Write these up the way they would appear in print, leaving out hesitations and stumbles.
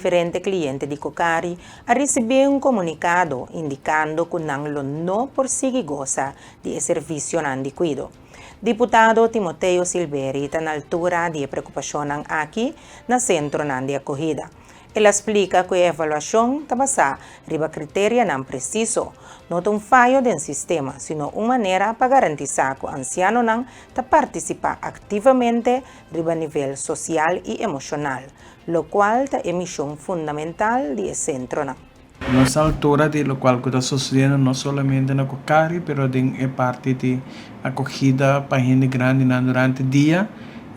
Diferente kliente di Cocari a risibí un komunikado indikando ku nan lo no por sigui gosa di e servisionan di kuido. Diputado Timoteo Silveri ta na altura di e preokupashonnan aki na sentronan di akohida. El a splika ku e evaluashon ta basá riba kriterianan presiso. No ta un fayo den sistema, sino un manera pa garantisá ku ansianonan ta partisipá aktivamente riba nivel sosial i emoshonal, lokual ta e mishon fundamental di e sentronan. Nos altura di lokual ku ta sosediendo no solamente na Cocari pero den e parti di akogida pa hende grandinan durante dia.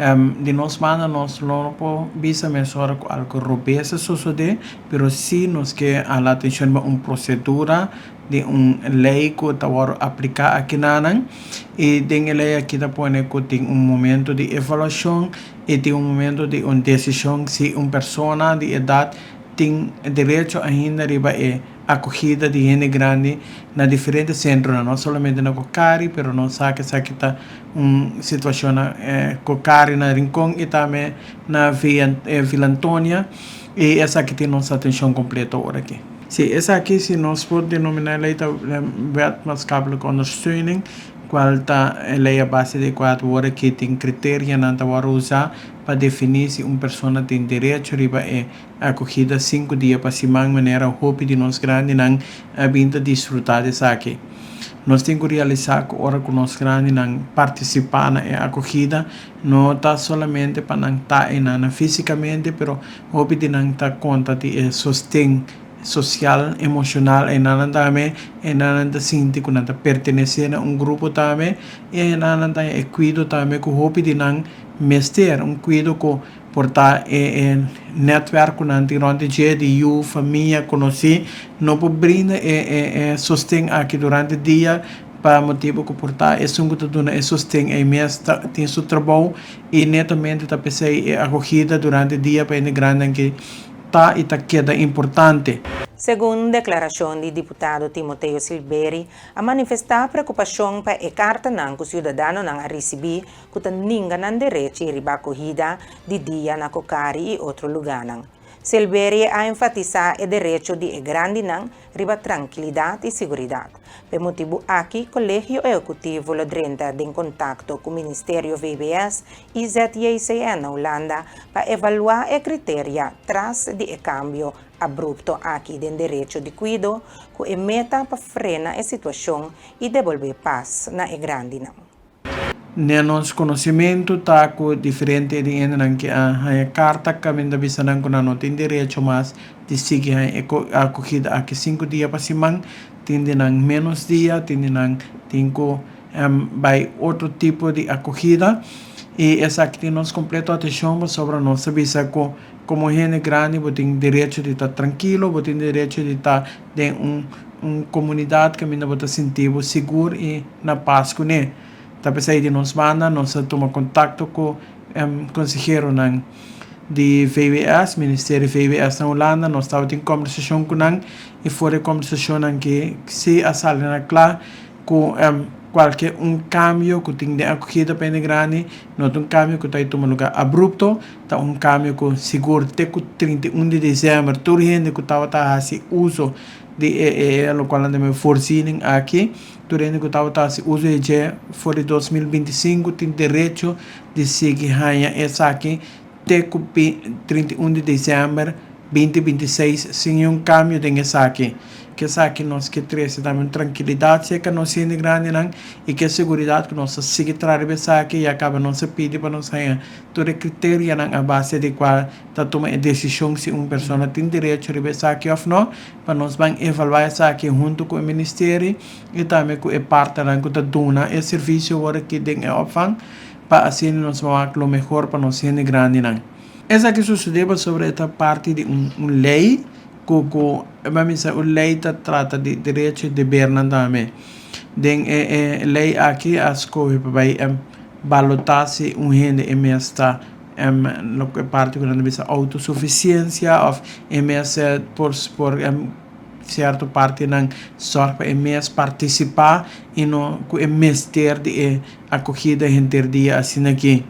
Di nos banda nos lo no por bisa mesora ku algu robes a sosode pero si nos ke hala atenshon riba un prosedura di un lei ku ta wòrdu apliká akinanan i den e lei aki ta pone ku tin un momento di evaluashon i tin un momento di un desishon si un persona di edat tin derecho ainda riba e akogida di hende grandi na diferente sentronan, no solamente na Cocari, pero nos sa ku esaki ta un situashon na Cocari, na Rincon i tambe na Villa Antonia i esaki tin nos atenshon kompleto ora aki. Si, esaki si nos por denominá e lei ta Wet Maatschappelijke Ondersteuning, kual ta e lei a base di kua awor aki tin kriterianan ta wòrdu usá pa definí si un persona tin derecho riba e akogida sinku dia pa siman manera hopi di nos grandinan a bin ta disfrutá di esaki. Nos tin ku realisá ku ora ku nos grandinan partisipá na e akogida no ta solamente pa nan ta einan físikamente pero hopi di nan ta konta di e sosten sosial, emoshonal einan tambe, einan ta sinti ku nan ta pertenesé na un grupo tambe i einan ta e kuido tambe ku hopi di nan mester, un kuido ku por ta e e nètwèrk ku nan tin rònt di dje, di yu, famia, konosí, no por brinda e e e sosten aki durante dia pa motibu ku por ta esun ku ta duna e sosten ei mes ta tin su trabou i netamente ta p'esei e akogida durante dia pa hende grandinan ke ta i ta keda importante. Segun deklarashon di diputado Timoteo Silberi a manifestá preokupashon pa e kartanan ku siudadanonan a risibí ku ta ninga nan derechi riba akohida di dia na Cocari i otro lugánan. Silberie a enfatisá e derecho di e grandinan riba trankilidat i siguridat. P'e motibu aki Kolegio Ehekutivo lo drenta den kontakto ku Ministerio VBS i ZJCN na Hulanda pa evaluá e kriteria tras di e kambio abrupto aki den derecho di kuido ku e meta pa frena e situashon i debolbé pas na e grandinan. Na nos konosementu ta ku diferente di hendenan ke a haña karta kaminda bisa nan ku nan no tin derecho mas di sigui haña e akogida aki sinku dia pa siman, tin di nan ménos dia, tin di nan tin ku bai otro tipo di akogida i esaki tin nos kompleto atenshon pasobra nos ta bisa ku komo hende grandi bo tin derecho di ta trankilo, bo tin derecho di ta den un un komunidat kaminda bo ta sinti bo sigur i na pas kuné. Ta p'esei di nos banda nos a tuma kontakto ku konseheronan di VWS, Ministerio VWS na Hulanda, nos tabatin kòmbersashon ku nan i for e kòmbersashonnan ke si a sali na kla ku kualke un kambio ku tin den akogida pa hende grandi no ta un kambio ku ta tuma lugá abrupto, ta un kambio ku sigur te ku 31 di desèmber tur hende ku tabata hasi uso di e e lokual nan ta yama voorziening aki, tur hende ku tabata hasi uso di dje for di 2025 tin derecho di sigui haña esaki te ku 31 di desèmber 2026 sin niun kambio den esaki. Ku esaki nos ke trese tambe un trankilidat serka nos hende grandinan i ke seguridat ku nos ta sigui traha riba esaki i a kaba nos a pidi pa nos haña tur e kriterianan a base di kua ta tuma e desishon si un persona tin derecho riba esaki òf no, pa nos ban evaluá esaki huntu ku e ministerio i tambe ku e partnernan ku ta duna e servisio awor aki den e opvang pa asina nos ban wak lo mehor pa nos hende grandinan. Esaki sosodé pasobra e ta parti di un un lei ku ku ban bisa un lei ta trata di derecho i debernan tambe. Den e e lei aki a skohe pa bai balotá si un hende e mes ta loke parti ku nan ta bisa outosufisiensia òf e mes por por sierto partinan sòrg pa e mes partisipá i no ku e mester di e akogida henter dia asina aki.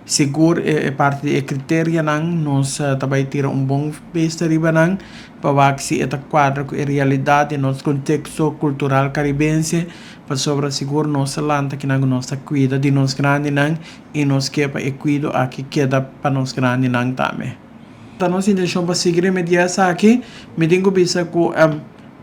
Sigur e parti di e kriterianan nos ta bai tira un bon bista riba nan pa wak si e ta kuadra ku e realidat di nos konteksto kultural karibense, pasobra sigur nos ta lanta kinan ku nos ta kuida di nos grandinan i nos ke pa e kuido aki keda pa nos grandinan tambe. Ta nos intenshon pa sigui remediá esaki. Mi tin ku bisa ku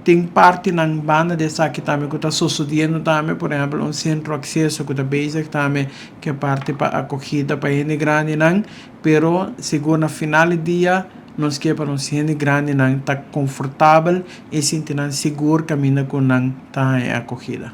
tin partinan banda di esaki tambe ku ta sosodiendo tambe, por ehèmpel un sentro akseso ku ta bezig tambe ku e parti pa akogida pa hende grandinan, pero sigur na final di dia nos ke pa nos hende grandinan ta konfortabel i sinti nan sigur kaminda ku nan ta haña e akogida.